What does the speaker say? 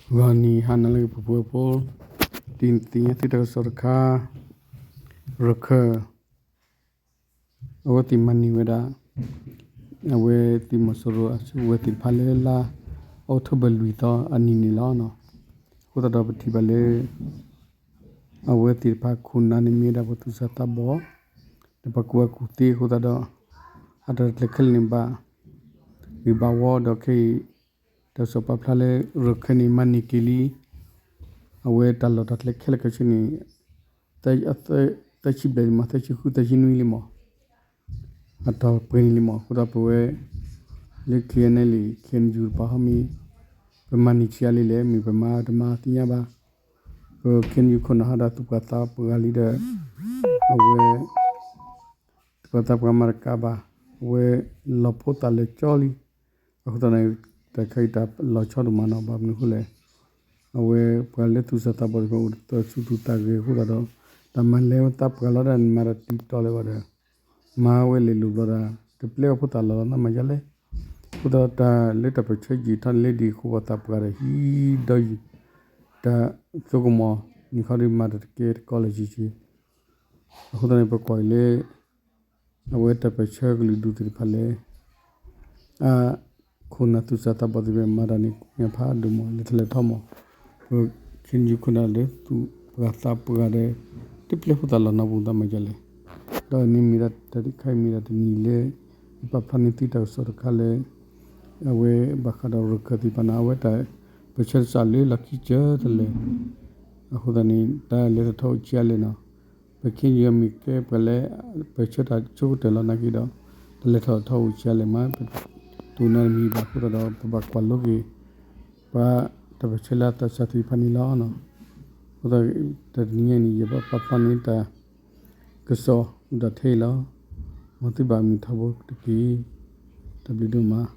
ဂီၤနံၤဟါနၤလၢအဂ့ၤ ပှၤဖှီဖိ, ဒ်နသ့ၣ်ညါသုတၢ်ကစီၣ်တခါ, ရခၢၣ် အဝဲသ့ၣ်မၤန့ၢ်ဝဲဒၣ် အဝဲသုးမီၤစိရိၤအစုကဝဲၤသ့ၣ်တဖၣ်လၢလါအီးထိဘၢၣ်လွံၢ်သီအနံၤန့ၣ်လီၤ. အဃိသတးဒီးပထံၣ်ဘၣ်လၢ အဝဲသ့ၣ်တဖၣ်ခိၣ်နၢ်န့ၣ်မ့ၢ်ဝဲဒၣ်ပှၤသူၣ်စၢ်သးဘီၣ်, ဒီးပှၤကူၣ်ဘၣ်ကူၣ်သ့အဃိသတးဒီး အတၢ်ရဲၣ်တၢ်ကျဲၤခဲလၢာ်န့ၣ်ဘၣ်ဂ့ၢ်ဘၣ်ဝီဒီးခဲအံၤ တၢ်ကစီၣ်ပာ်ဖျါလၢ ရခၢၣ်န့ၣ် မၤန့ၢ်က့ၤလံ အဝဲတၢ်လီၢ်တၢ်ကျဲခဲလၢာ်ခဲဆ့န့ၣ် သၢဆံဘျဲၣ်လံမး, သၢဆံဃု သၢဆံနွံလံမး, အတီၢ်ပှဲၤန့ၣ်လံမး. အဃိသတးပဝဲ လၢ KNLA KNU တပၤဟီမ့ၢ် ပမၤန့ၢ်ဆံးအါလံလဲၣ်, မ့ၢ်ပမၤတမၤသ့ၣ်ညါဘၣ်. ပ KNU ခိၣ်နၢ်ဟးဒီးသူၣ်ပှၢ်သးပှၢ်လံဒီး အဝဲ သူၣ်ပှၢ်သးပှၢ်မၤတကးဘၣ်, အဝဲလီၤဖိသၣ်လၢာ်ကၠီလံ. အဃိသတးန့ၣ် တၢ်ခဲအံၤတၢ်လီၤဆီဒိၣ်မးနီၤ, ဘၣ်မနုၤအဃိလဲၣ်, အဝဲပှၤလၢသူၣ်စၢ်သးဘီၣ်တဖၣ်အိၣ်ဒီးသူၣ်ဆူၣ်သးဂဲၤအဃိသတးဒီး တၢ်မၤလဲၤသးပှၢ်လီၤဒၣ်န့ၣ် မၤတၢ်တံၤတီလဲၣ်ဘၣ်ဒီး မၤဝဲလဲၤလိာ်ဘျီဒၣ် တပျဲအီၤဖိသၣ်လီၤလီၤ နမၤယါလဲၣ်. အဃိသတးတၢ်လၢတၢ်ပၢၢ်ဆၢယံာ်ထီၣ်န့ၣ်လၢဒ်အံၤ ဃိပှၤသးပှၢ်ဒီးဟံးဒီယုၢ် တၢ်သိကမီၤ နံၣ်ခီဒီးမၤတၢ်တကဲတကီလၢၤဆံးဆံး. အဃိသတးန့ၣ် ပကွၢ်အံၤလၢ အဝဲတၢ်ပၢၢ်ဆၢကလုာ်ဒူၣ်သ့ၣ်တဖၣ်လၢ အခိၣ်နၢ်သူၣ်စၢ်သးဘီၣ်သ့ၣ်တဖၣ်မၤတၢ်န့ၣ် ညါဖးဒိၣ်မး လဲၤထီၣ်လဲၤထီမး, ပ KNU ခိၣ်နၢ်လၢသူၣ်ပှၢ်သးပှၢ်ဒီး တပျဲဖိသၣ်လီၤနီတပူၤ နမၤယါလဲၣ်. ဒီးန့ၣ်မ့ၢ်ဒၣ်တၢ်တခါအံၤမ့ၢ်ဒၣ်တနံၤလၢ ယပာ်ဖျါန့ၢ်သုတၢ်ကစီၣ်တခါလၢ အဝဲဘၣ်ဃးဒီးရခၢၣ်သ့ၣ်တဖၣ်န့ၣ် အဝဲတၢ်ပၢၢ်ဆၢတစးလၢလီၢ်ခံကတၢၢ်တလၢာ်. အဃိသတးန့ၣ် တၢ်လဲၤထီၣ်ထီအိၣ်ဆံးအါလဲၣ်နီၤ, ပ KNU မ့ၢ်ကဲပှၤလၢ ပၢၢ်ဆၢတၢ်ဆိကတၢၢ်လီၤနာ်က့ဒီး တၢ်လဲၤထီၣ်ထီအိၣ်ဆံးအါလဲၣ်မး, ပတိၢ်နီတမံၤဘၣ်အဃိသတးဒီး ပဘၣ်ကွၢ်လိက့ၤ ပှၤတၢ်ပၢၢ်ဆၢလၢအသးစၢ်သ့ၣ်တဖၣ်န့ၣ်လီၤ. အဃိသတး တနံၤညါအံၤန့ၣ် ယဘၣ်ပာ်ဖျါန့ၢ်တၢ်ကစီၣ်ဒၣ်ထဲအံၤလီၤ. မ်သုဘၣ်မုာ်ထီဘိတက့ၢ်. တၢ်ဘျုးဒိၣ်မး.